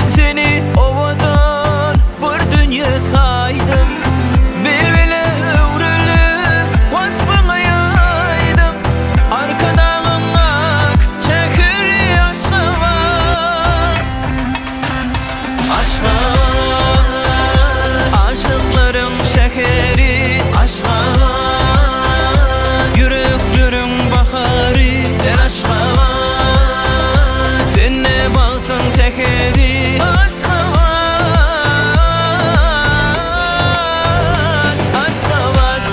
Men seni owadan bir dünýe saýdym. Bilbile öwrülip waspyňy ýaýdym. Arkadagyň ak şäheri Aşgabat. Aşgabat, aşyklaryň şäheri Aşgabat, ýürekleriň bahary Aşgabat, sende bagtyň säheri Aşgabat, Aşgabat.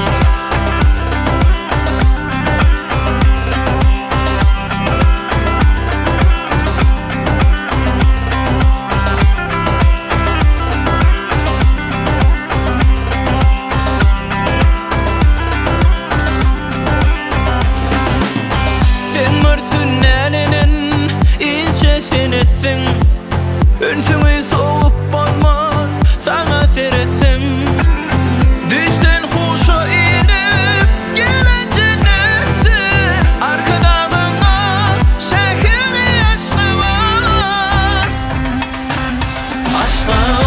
Sen bir sünnälenen inçe senetsiň, Ünsüňi sowup bolmaz saňa seretsem. Düýşden huşa inip gelen jennetsin, Arkadagyň ak şäheri Aşgabat. Aşgabat.